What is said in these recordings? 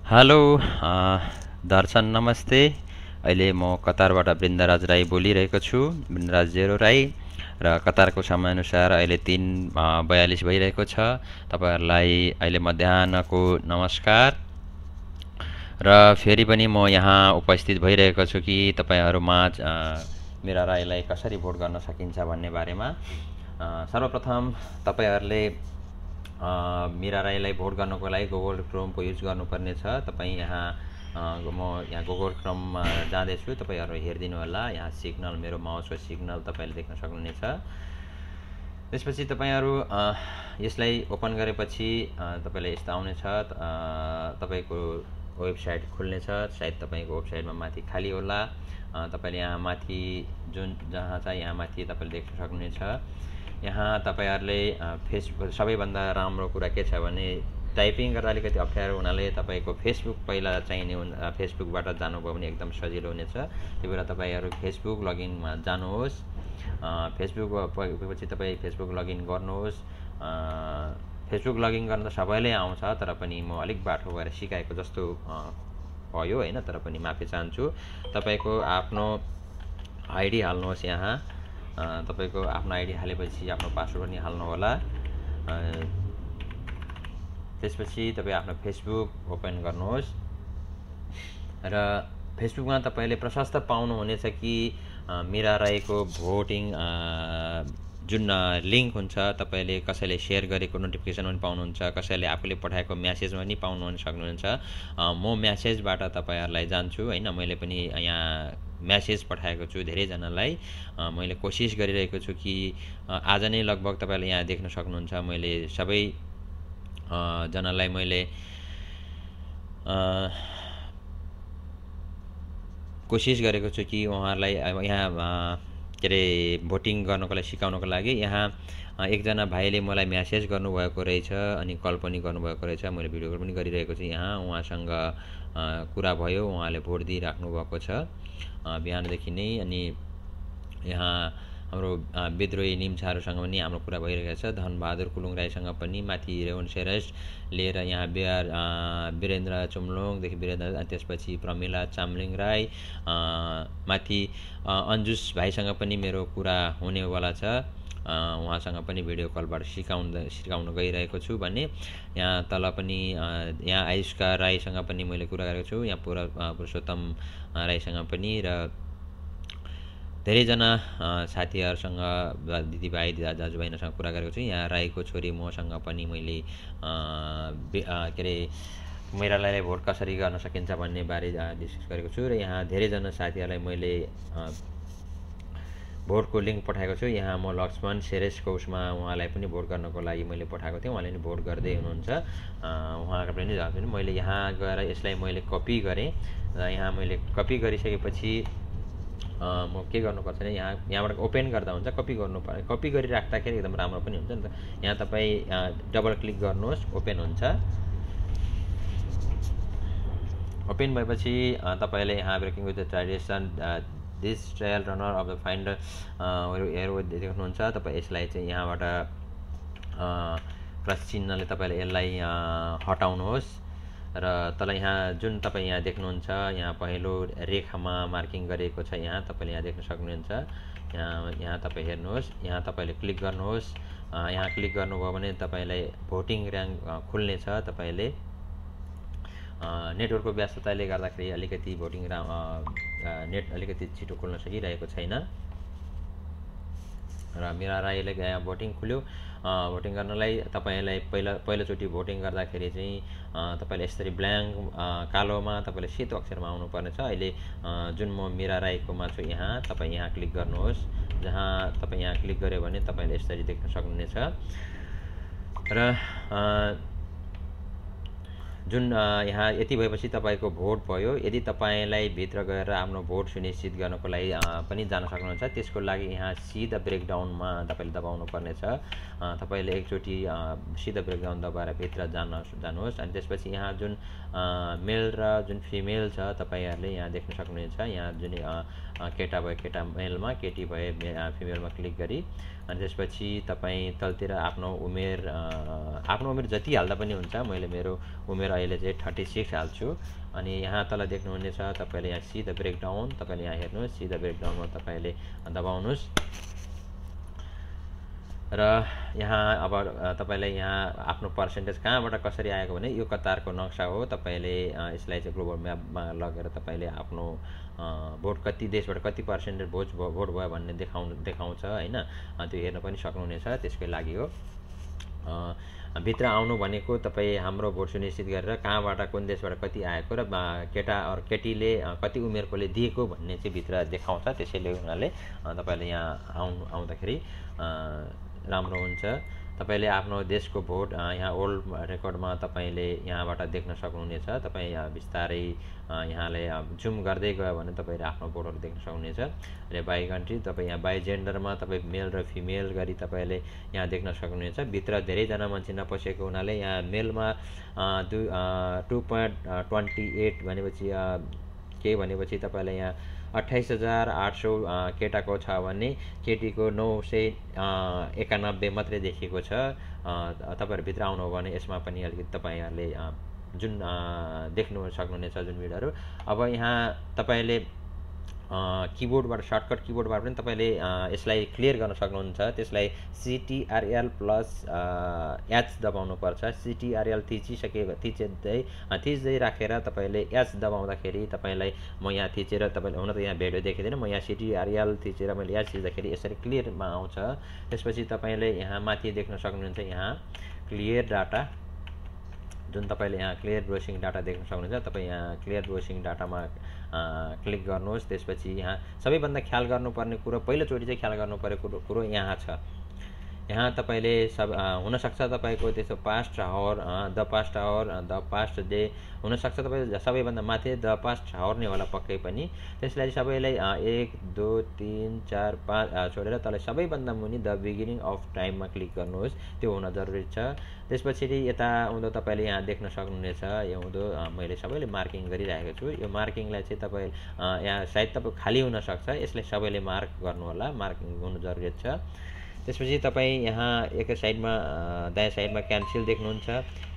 Hello दर्शन नमस्ते। अहिले म कतारबाट बृन्दराज राई बोलिरहेको छु, बृन्दराज जेरो राई। र कतारको समयअनुसार अहिले 3:42 भइरहेको छ। तपाईँहरूलाई अहिले मध्याहको नमस्कार। र फेरि पनि म यहाँ उपस्थित भइरहेको छु कि तपाईँहरूमाझ मीरा राईलाई कसरी भोट गर्न सकिन्छ भन्ने बारेमा। सर्वप्रथम तपाईँहरूले मीरा राईलाई भोट गर्नको लागि गुगल क्रोमको युज गर्नुपर्ने छ। तपाईँ यहाँ म यहाँ गुगल क्रोममा जाँदैछु, तपाईँहरू हेरिदिनु होला। यहाँ सिग्नल, मेरो माउसको सिग्नल तपाईँले देख्न सक्नुहुनेछ। त्यसपछि तपाईँहरू यसलाई ओपन गरेपछि तपाईँलाई यस्तो आउनेछ। तपाईँको वेबसाइट खुल्नेछ। सायद तपाईँको वेबसाइटमा माथि खाली होला। तपाईँले यहाँ माथि जहाँ छ यहाँ माथि तपाईँले देख्न सक्नुहुनेछ। यहाँ तपाईँहरूले फेसबुक सबैभन्दा राम्रो कुरा के छ भने टाइपिङ गर्दा अलिकति अप्ठ्यारो हुनाले तपाईँको फेसबुक पहिला चाहिने फेसबुकबाट जानुभयो भने एकदम सजिलो हुनेछ। त्यही भएर तपाईँहरू फेसबुक लगइनमा जानुहोस्। फेसबुक पछि तपाईँ फेसबुक लगइन गर्नुहोस्। फेसबुक लगइन गर्न त सबैले आउँछ, तर पनि म अलिक बाटो गएर सिकाएको जस्तो भयो होइन। तर पनि माफी चाहन्छु। तपाईँको आफ्नो आइडी हाल्नुहोस्। यहाँ तपाईँको आफ्नो आइडी हालेपछि आफ्नो पासवर्ड पनि हाल्नु होला। त्यसपछि तपाईँ आफ्नो फेसबुक ओपन गर्नुहोस्। र फेसबुकमा तपाईँले प्रशस्त पाउनुहुनेछ कि मीरा राईको भोटिङ जुन लिङ्क हुन्छ, तपाईँले कसैले सेयर गरेको नोटिफिकेसन पनि पाउनुहुन्छ, कसैले आफूले पठाएको म्यासेजमा पनि पाउनु सक्नुहुन्छ। म म्यासेजबाट तपाईँहरूलाई जान्छु होइन। मैले पनि यहाँ म्यासेज पठाएको छु धेरैजनालाई। मैले कोसिस गरिरहेको छु कि आज नै लगभग तपाईँले यहाँ देख्न सक्नुहुन्छ। मैले सबै जनालाई मैले कोसिस गरेको छु कि उहाँहरूलाई यहाँ के अरे भोटिङ गर्नको लागि सिकाउनको लागि। यहाँ एकजना भाइले मलाई म्यासेज गर्नुभएको रहेछ अनि कल पनि गर्नुभएको रहेछ। मैले भिडियो कल पनि गरिरहेको छु। यहाँ उहाँसँग कुरा भयो, उहाँले भोट दिइराख्नु भएको छ बिहानदेखि नै। अनि यहाँ हाम्रो विद्रोही निम्छाहरूसँग पनि हाम्रो कुरा भइरहेको छ। धनबहादुर कुलुङ राईसँग पनि, माथि रेवन सेरेस्ट लिएर यहाँ वीरेन्द्र चुम्लोङदेखि वीरेन्द्र, त्यसपछि प्रमिला चामलिङ राई, माथि अन्जुस भाइसँग पनि मेरो कुरा हुनेवाला छ। उहाँसँग पनि भिडियो कलबाट सिकाउन गइरहेको छु भने यहाँ तल पनि यहाँ आयुष्का राईसँग पनि मैले कुरा गरेको छु। यहाँ पुरुषोत्तम राईसँग पनि र धेरैजना साथीहरूसँग, दिदीभाइ दाजुभाइसँग कुरा गरेको छु। यहाँ राईको छोरी मसँग पनि मैले के अरे मीरा राईलाई भोट कसरी गर्न सकिन्छ भन्ने बारे डिस्कस गरेको छु। र यहाँ धेरैजना साथीहरूलाई मैले भोटको लिङ्क पठाएको छु। यहाँ म लक्ष्मण सेरेसको उसमा उहाँलाई पनि भोट गर्नको लागि मैले पठाएको थिएँ। उहाँले पनि भोट गर्दै हुनुहुन्छ। उहाँको पनि मैले यहाँ गएर यसलाई मैले कपी गरेँ। र यहाँ मैले कपी गरिसकेपछि म के गर्नुपर्छ भने यहाँबाट ओपन गर्दा हुन्छ, कपी गर्नु पर्यो। कपी गरिराख्दाखेरि एकदम राम्रो पनि हुन्छ नि त। यहाँ तपाईँ डबल क्लिक गर्नुहोस्, ओपन हुन्छ। ओपन भएपछि तपाईँले यहाँ breaking with the tradition this trial runner of the finder हेरो देख्नुहुन्छ। तपाईँ यसलाई चाहिँ यहाँबाट प्लस चिन्हले तपाईँले यसलाई हटाउनुहोस्। र तल यहाँ जुन तपाईँ यहाँ देख्नुहुन्छ, यहाँ पहिलो रेखामा मार्किङ गरिएको छ, यहाँ तपाईँले यहाँ देख्न सक्नुहुन्छ। यहाँ तपाईँ हेर्नुहोस्, यहाँ तपाईँले क्लिक गर्नुहोस्। यहाँ क्लिक गर्नुभयो भने तपाईँलाई भोटिङ ऱ्याङ्क खुल्नेछ। तपाईँले नेटवर्कको व्यस्तताले गर्दाखेरि अलिकति भोटिङ नेट अलिकति छिटो खुल्न सकिरहेको छैन। र मीरा राईले यहाँ भोटिङ खुल्यो। भोटिङ गर्नलाई तपाईँलाई पहिलोचोटि भोटिङ गर्दाखेरि चाहिँ तपाईँले यसरी ब्ल्याङ्क कालोमा तपाईँले सेतो अक्षरमा आउनुपर्ने छ। अहिले जुन म मीरा राईकोमा छु, यहाँ तपाईँ यहाँ क्लिक गर्नुहोस्। जहाँ तपाईँ यहाँ क्लिक गर्यो भने तपाईँले यसरी देख्न सक्नुहुनेछ। र जुन यहाँ यति भएपछि तपाईँको भोट भयो। यदि तपाईँलाई भित्र गएर आफ्नो भोट सुनिश्चित गर्नको लागि पनि जान सक्नुहुन्छ, त्यसको लागि यहाँ सी द ब्रेकडाउनमा तपाईँले दबाउनु पर्नेछ। तपाईँले एकचोटि सी द ब्रेकडाउन दबाएर भित्र जानुहोस्। अनि त्यसपछि यहाँ जुन मेल र जुन फिमेल छ तपाईँहरूले यहाँ देख्न सक्नुहुनेछ। यहाँ जुन केटा भयो केटा मेलमा, केटी भए फिमेलमा क्लिक गरी अनि त्यसपछि तपाईँ तलतिर आफ्नो उमेर जति हाल्दा पनि हुन्छ। मैले मेरो उमेर अहिले चाहिँ 36 हाल्छु। अनि यहाँ तल देख्नुहुनेछ तपाईँले यहाँ सी द ब्रेकडाउन, तपाईँले यहाँ हेर्नुहोस्, सी द ब्रेकडाउनमा तपाईँले दबाउनुहोस् र यहाँ अब तपाईँलाई यहाँ आफ्नो पर्सेन्टेज कहाँबाट कसरी आएको भने यो कतारको नक्सा हो। तपाईँले यसलाई चाहिँ ग्लोबल म्यापमा लगेर तपाईँले आफ्नो भोट कति देशबाट कति पर्सेन्टेज भोट भयो भन्ने देखाउँछ होइन, त्यो हेर्न पनि सक्नुहुनेछ। त्यसकै लागि हो। भित्र आउनु भनेको तपाईँ हाम्रो भोट सुनिश्चित गरेर कहाँबाट कुन देशबाट कति आएको र केटा अरू केटीले कति उमेरकोले दिएको भन्ने चाहिँ भित्र देखाउँछ। त्यसैले हुनाले तपाईँले यहाँ आउँदाखेरि राम्रो हुन्छ। तपाईँले आफ्नो देशको भोट यहाँ ओल्ड रेकर्डमा तपाईँले यहाँबाट देख्न सक्नुहुनेछ। तपाईँ यहाँ बिस्तारै यहाँले जुम गर्दै गयो भने तपाईँले आफ्नो भोटहरू देख्न सक्नुहुनेछ। र बाई कन्ट्री तपाईँ यहाँ बाई जेन्डरमा तपाईँ मेल र फिमेल गरी तपाईँले यहाँ देख्न सक्नुहुनेछ। भित्र धेरैजना मान्छे नपसेको हुनाले यहाँ मेलमा 2.28 भनेपछि के भनेपछि तपाईँलाई यहाँ 28,800 केटाको छ भने केटीको 991 मात्रै देखिएको छ। तपाईँहरू भित्र आउनु हो भने यसमा पनि अलिकति तपाईँहरूले जुन देख्नु सक्नुहुनेछ जुन भिडियोहरू। अब यहाँ तपाईँले किबोर्डबाट सर्टकट किबोर्डबाट पनि तपाईँले यसलाई क्लियर गर्न सक्नुहुन्छ। त्यसलाई CTRL+H दबाउनुपर्छ। CTRL थिच्दै राखेर तपाईँले H दबाउँदाखेरि तपाईँलाई म यहाँ थिचेर तपाईँले हुन त यहाँ भिडियो देखिँदैन, म यहाँ CTRL थिचेर मैले H थिच्दाखेरि यसरी क्लियरमा आउँछ। त्यसपछि तपाईँले यहाँ माथि देख्न सक्नुहुन्छ यहाँ क्लियर डाटा, जुन तपाईँले यहाँ क्लियर ब्राउजिङ डाटा देख्न सक्नुहुन्छ। तपाईँ यहाँ क्लियर ब्राउजिङ डाटामा क्लिक गर्नुहोस्। त्यसपछि यहाँ सबैभन्दा ख्याल गर्नुपर्ने कुरो, पहिलोचोटि चाहिँ ख्याल गर्नुपर्ने कुरो यहाँ छ। यहाँ तपाईँले हुनसक्छ तपाईँको त्यसो past hour, the past hour, the past day हुनसक्छ तपाईँ सबैभन्दा माथि द पास्ट आवर नै होला पक्कै पनि। त्यसलाई सबैलाई 1 2 3 4 5 छोडेर तल सबैभन्दा मुनि द बिगिनिङ अफ टाइममा क्लिक गर्नुहोस्, त्यो हुन जरुरी छ। त्यसपछि यता आउँदा तपाईँले यहाँ देख्न सक्नुहुनेछ आउँदो मैले सबैले मार्किङ गरिरहेको छु। यो मार्किङलाई चाहिँ तपाईँ यहाँ सायद तपाईँ खाली हुनसक्छ, यसलाई सबैले मार्क गर्नु होला, मार्किङ हुनु जरुरी छ। त्यसपछि तपाईँ यहाँ एक साइडमा दायाँ साइडमा क्यान्सल देख्नुहुन्छ,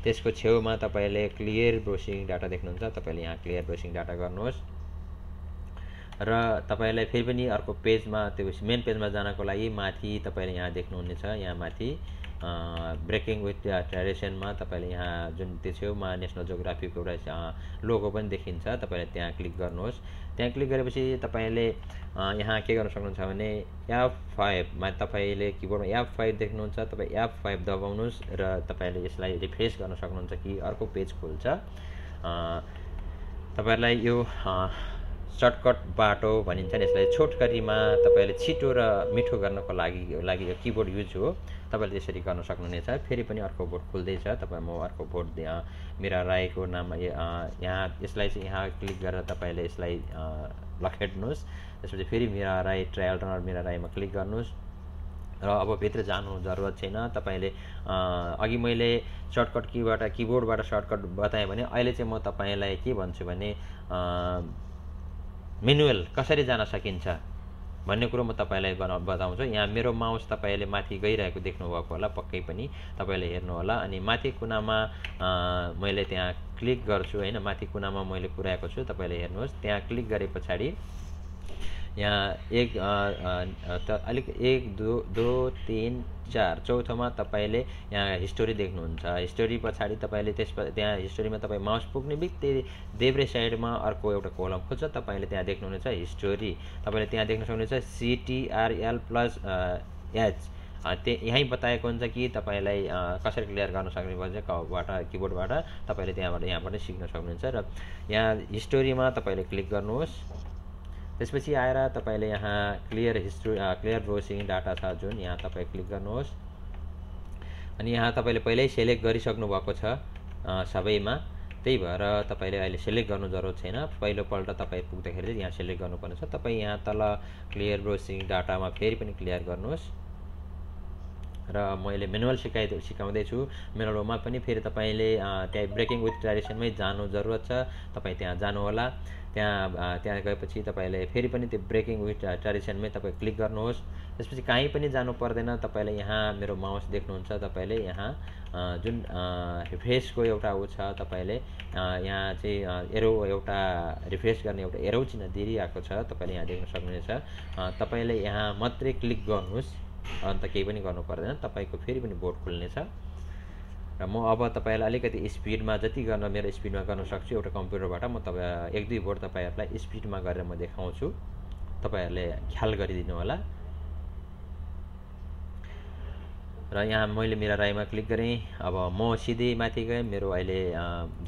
त्यसको छेउमा तपाईँले क्लियर ब्राउजिङ डाटा देख्नुहुन्छ। तपाईँले यहाँ क्लियर ब्राउजिङ डाटा गर्नुहोस् र तपाईँलाई फेरि पनि अर्को पेजमा, त्यो मेन पेजमा जानको लागि माथि तपाईँले यहाँ देख्नुहुनेछ, यहाँ माथि ब्रेकिङ विथ ट्रेडिसनमा तपाईँले यहाँ जुन त्यो छेउमा नेसनल जियोग्राफीको एउटा लोगो पनि देखिन्छ, तपाईँले त्यहाँ क्लिक गर्नुहोस्। त्यहाँ क्लिक गरेपछि तपाईँले यहाँ के गर्न सक्नुहुन्छ भने F5मा तपाईँले किबोर्डमा F5 देख्नुहुन्छ, तपाईँ F5 दबाउनुहोस् र तपाईँले यसलाई रिफ्रेस गर्न सक्नुहुन्छ कि अर्को पेज खुल्छ। तपाईँहरूलाई यो सर्टकट बाटो भनिन्छ नि, यसलाई छोटकरीमा तपाईँले छिटो र मिठो गर्नको लागि यो किबोर्ड युज हो। तपाईँले त्यसरी गर्न सक्नुहुनेछ। फेरि पनि अर्को भोट खुल्दैछ, तपाईँ म अर्को भोट मीरा राईको नाममा यहाँ यसलाई चाहिँ यहाँ क्लिक गरेर तपाईँले यसलाई लखेट्नुहोस्। त्यसपछि फेरि मीरा राई ट्रायल रनर मीरा राईमा क्लिक गर्नुहोस् र अब भित्र जानु जरुरत छैन। तपाईँले अघि मैले सर्टकट किबोर्डबाट सर्टकट बताएँ भने अहिले चाहिँ म तपाईँलाई के भन्छु भने मेनुअल कसरी जान सकिन्छ भन्ने कुरो म तपाईँलाई बताउँछु। यहाँ मेरो माउस तपाईँले माथि गइरहेको देख्नुभएको होला पक्कै पनि, तपाईँले हेर्नु होला। अनि माथि कुनामा मैले त्यहाँ क्लिक गर्छु होइन, माथि कुनामा मैले पुर्याएको छु, तपाईँले हेर्नुहोस्। त्यहाँ क्लिक गरे पछाडि यहाँ 1 2 3 4 चौथोमा तपाईँले यहाँ हिस्टोरी देख्नुहुन्छ। हिस्टोरी पछाडि तपाईँले त्यहाँ हिस्टोरीमा तपाईँ माउस पुग्ने बित्तिकै देब्रे साइडमा अर्को एउटा कोलम खुल्छ, तपाईँले त्यहाँ देख्नुहुनेछ हिस्टोरी, तपाईँले त्यहाँ देख्न सक्नुहुन्छ CTRL+H। यहीँ बताएको हुन्छ कि तपाईँलाई कसरी क्लियर गर्न सक्ने भन्छ किबोर्डबाट, तपाईँले यहाँबाट सिक्न सक्नुहुन्छ। र यहाँ हिस्टोरीमा तपाईँले क्लिक गर्नुहोस्। त्यसपछि आएर तपाईँले यहाँ क्लियर ब्राउजिङ डाटा छ जुन, यहाँ तपाईँ क्लिक गर्नुहोस्। अनि यहाँ तपाईँले पहिल्यै सेलेक्ट गरिसक्नु भएको छ सबैमा, त्यही भएर तपाईँले अहिले सेलेक्ट गर्नु जरुरत छैन। पहिलोपल्ट तपाईँ पुग्दाखेरि चाहिँ यहाँ सेलेक्ट गर्नुपर्ने छ। तपाईँ यहाँ तल क्लियर ब्राउजिङ डाटामा फेरि पनि क्लियर गर्नुहोस्। र मैले म्यानुअल सिकाउँदैछु। म्यानुअलमा पनि फेरि तपाईँले त्यहाँ ब्रेकिङ विथ ट्रेडिसनमै जानु जरुरत छ। तपाईँ त्यहाँ जानुहोला। त्यहाँ गएपछि तपाईँले फेरि पनि त्यो ब्रेकिङ विथ ट्रेडिसनमै तपाईँ क्लिक गर्नुहोस्। त्यसपछि कहीँ पनि जानु पर्दैन। तपाईँले यहाँ मेरो माउस देख्नुहुन्छ। तपाईँले यहाँ जुन रिफ्रेसको एउटा ऊ छ, तपाईँले यहाँ चाहिँ एरो एउटा रिफ्रेस गर्ने एउटा एरो चिन्ह दिइरहेको छ, तपाईँले यहाँ देख्न सक्नुहुनेछ। तपाईँले यहाँ मात्रै क्लिक गर्नुहोस्, अन्त केही पनि गर्नु पर्दैन। तपाईँको फेरि पनि बोर्ड खुल्नेछ। र म अब तपाईँलाई अलिकति स्पिडमा जति गर्न मेरो स्पिडमा गर्न सक्छु एउटा कम्प्युटरबाट म तपाईँ 1-2 बोर्ड तपाईँहरूलाई स्पिडमा गरेर म देखाउँछु। तपाईँहरूले ख्याल गरिदिनु होला। र यहाँ मैले मेरा राईमा क्लिक गरेँ। अब म सिधै माथि गएँ। मेरो अहिले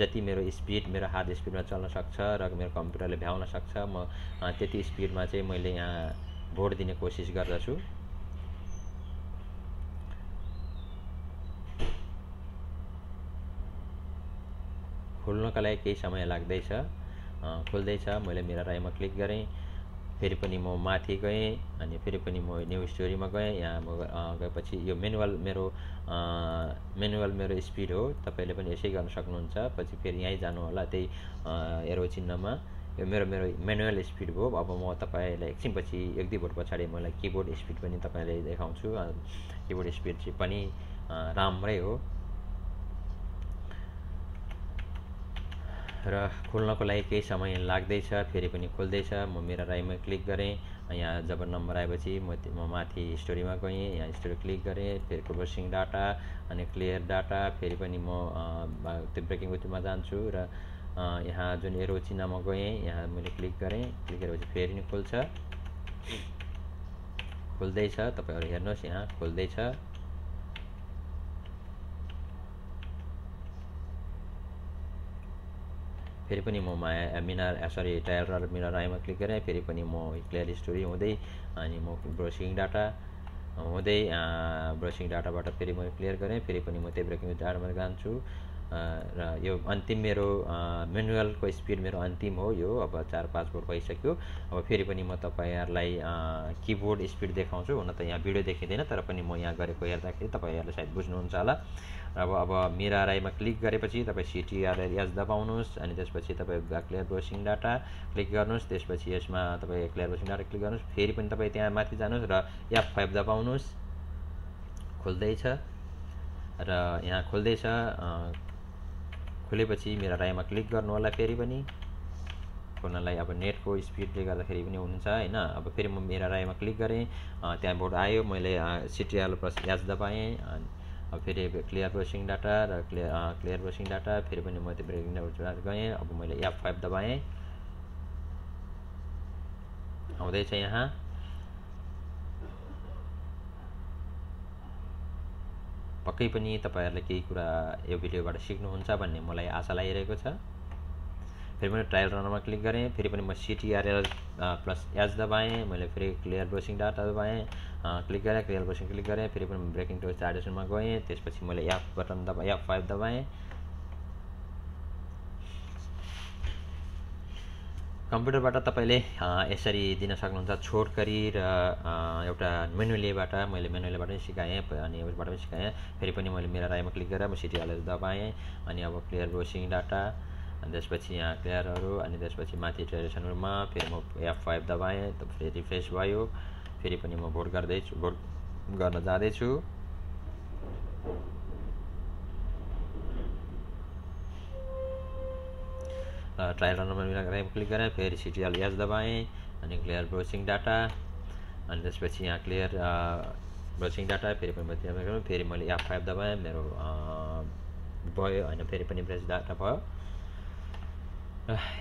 जति मेरो स्पिड मेरो हात स्पिडमा चल्न सक्छ र मेरो कम्प्युटरले भ्याउन सक्छ, म त्यति स्पिडमा चाहिँ मैले यहाँ बोर्ड दिने कोसिस गर्दछु। खुल्नका लागि केही समय लाग्दैछ। खुल्दैछ। मैले मेरा राईमा क्लिक गरेँ। फेरि पनि म माथि गएँ अनि फेरि पनि म न्यू स्टोरीमा गएँ। यहाँ म गएपछि यो म्यानुअल मेरो स्पिड हो। तपाईँले पनि यसै गर्न सक्नुहुन्छ। पछि फेरि यहीँ जानु होला, त्यही एरो चिन्हमा। यो मेरो म्यानुअल स्पिड हो। अब म तपाईँलाई एकछिनपछि 1-2 बोर्ड पछाडि मलाई किबोर्ड स्पिड पनि तपाईँलाई देखाउँछु। किबोर्ड स्पिड चाहिँ पनि राम्रै हो। र खुल्नको लागि केही समय लाग्दैछ। फेरि पनि खुल्दैछ। म मेरा राईमा क्लिक गरेँ। यहाँ जब नम्बर आएपछि म माथि स्टोरीमा गएँ। यहाँ स्टोरी क्लिक गरेँ। फेरि प्रोसेसिङ डाटा अनि क्लियर डाटा। फेरि पनि म त्यो ब्रेकिङ विथमा जान्छु र यहाँ जुन एरो चिन्हमा गएँ, यहाँ मैले क्लिक गरेँ। क्लिक गरेपछि फेरि पनि खुल्छ। खुल्दैछ। तपाईँहरू हेर्नुहोस्, यहाँ खुल्दैछ। फेरि पनि म टाइल र मिरर राईमा क्लिक गरेँ। फेरि पनि म क्लियर स्टोरी हुँदै अनि म ब्रोसिङ डाटा हुँदै ब्रोसिङ डाटाबाट फेरि म क्लियर गरेँ। फेरि पनि म त्यही ब्रेकिङ डाटामा जान्छु। र यो अन्तिम मेरो म्यानुअलको स्पिड मेरो अन्तिम हो। यो अब 4-5 बोर्ड भइसक्यो। अब फेरि पनि म तपाईँहरूलाई किबोर्ड स्पिड देखाउँछु। हुन त यहाँ भिडियो देखिँदैन, तर पनि म यहाँ गरेको हेर्दाखेरि तपाईँहरूले सायद बुझ्नुहुन्छ होला। अब मेरा राईमा क्लिक गरेपछि तपाईँ CTRL-S दबाउनुहोस् अनि त्यसपछि तपाईँ क्लियर ब्रोसिङ डाटा क्लिक गर्नुहोस्। त्यसपछि यसमा तपाईँ क्लियर ब्रोसिङ डाटा क्लिक गर्नुहोस्। फेरि पनि तपाईँ त्यहाँ माथि जानुहोस् र F5 दबाउनुहोस्। खुल्दैछ। र यहाँ खुल्दैछ। खुलेपछि मेरा राईमा क्लिक गर्नु होला। फेरि पनि खुल्नलाई अब नेटको स्पिडले गर्दाखेरि पनि हुन्छ हैन। अब फेरि म मेरा राईमा क्लिक गरेँ। त्यहाँ बोर्ड आयो। मैले CTRL+S दबाएँ। अब फेरि क्लियर ब्रोसिङ डाटा र क्लियर ब्रोसिङ डाटा। फेरि पनि म त्यो ब्रेकिङ डाटा गएँ। अब मैले F5 दबाएँ। आउँदैछ यहाँ। पक्कै पनि तपाईँहरूले केही कुरा यो भिडियोबाट सिक्नुहुन्छ भन्ने मलाई आशा लागिरहेको छ। फेरि मैले ट्रायल रनमा क्लिक गरेँ। फेरि पनि म CTRL+S दबाएँ। मैले फेरि क्लियर ब्रोसिङ डाटा दबाएँ। क्लिक गरेँ। क्लियर ब्रोसिङ क्लिक गरेँ। फेरि पनि ब्रेकिङ टु ट्रेडिसनमा गएँ। त्यसपछि मैले F5 दबाएँ। कम्प्युटरबाट तपाईँले यसरी दिन सक्नुहुन्छ छोटकरी र एउटा म्यानुअलीबाट। मैले म्यानुअलीबाट पनि सिकाएँ अनि यसबाट पनि सिकाएँ। फेरि पनि मैले मेरा राईमा क्लिक गरेर म CTRL दबाएँ अनि अब क्लियर ब्रोसिङ डाटा अनि त्यसपछि यहाँ क्लियरहरू अनि त्यसपछि माथि ट्रेडिसनहरूमा फेरि म F5 दबाएँ। फेरि रिफ्रेस भयो। फेरि पनि म भोट गर्न जाँदैछु। ट्रायल रनमा मेरा राईमा क्लिक गरेँ। फेरि CTRL-S दबाएँ अनि क्लियर ब्रोसिङ डाटा अनि त्यसपछि यहाँ क्लियर ब्रोसिङ डाटा। फेरि पनि फेरि मैले F5 दबाएँ। मेरो भयो होइन। फेरि पनि ब्रोसिङ डाटा भयो।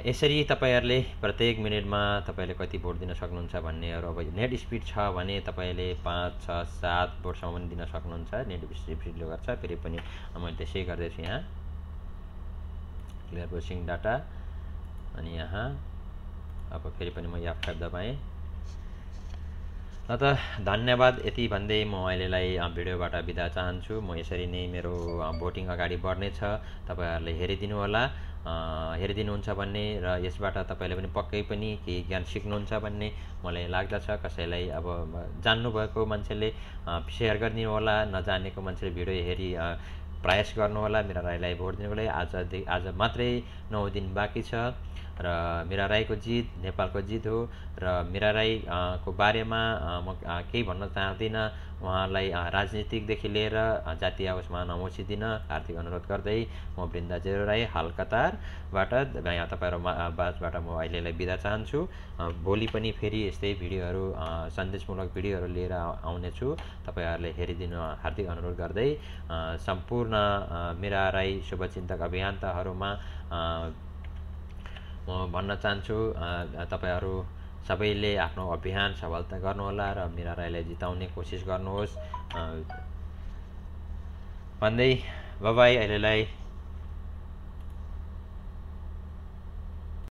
यसरी तपाईँहरूले प्रत्येक मिनेटमा तपाईँले कति भोट दिन सक्नुहुन्छ भन्नेहरू। अब नेट स्पिड छ भने तपाईँले 5, 6, 7 भोटसम्म पनि दिन सक्नुहुन्छ। नेट स्पिडले गर्छ। फेरि पनि मैले त्यसै गर्दैछु। यहाँ क्लियर ब्रोसिङ डाटा अनि यहाँ अब फेरि पनि म F5 दबाएँ। ल त धन्यवाद। यति भन्दै म अहिलेलाई भिडियोबाट बिदा चाहन्छु। म यसरी नै मेरो भोटिङ अगाडि बढ्नेछ, तपाईँहरूले हेरिदिनुहोला। हेरिदिनुहुन्छ भन्ने र यसबाट तपाईँले पनि पक्कै पनि केही ज्ञान सिक्नुहुन्छ भन्ने मलाई लाग्दछ। कसैलाई अब जान्नुभएको मान्छेले सेयर गरिदिनु होला, नजानेको मान्छेले भिडियो हेरी प्रयास गर्नुहोला मीरा राईलाई भोट दिनुको लागि। आज मात्रै 9 दिन बाँकी छ र मीरा राईको जित नेपालको जित हो। र मीरा राई को बारेमा म केही भन्न चाहदिनँ। उहाँलाई राजनीतिकदेखि लिएर जातीय उसमा नमोसिदिन हार्दिक अनुरोध गर्दै म वृन्दा जेरो राई हाल कतारबाट तपाईँहरू बाजबाट म अहिलेलाई बिदा चाहन्छु। भोलि पनि फेरि यस्तै भिडियोहरू सन्देशमूलक भिडियोहरू लिएर आउनेछु। तपाईँहरूले हेरिदिनु हार्दिक अनुरोध गर्दै सम्पूर्ण मीरा राई शुभचिन्तक अभियन्ताहरूमा म भन्न चाहन्छु, तपाईँहरू सबैले आफ्नो अभियान सफलता गर्नुहोला र मीरा राईलाई जिताउने कोसिस गर्नुहोस् भन्दै बाइ बाइ। अहिलेलाई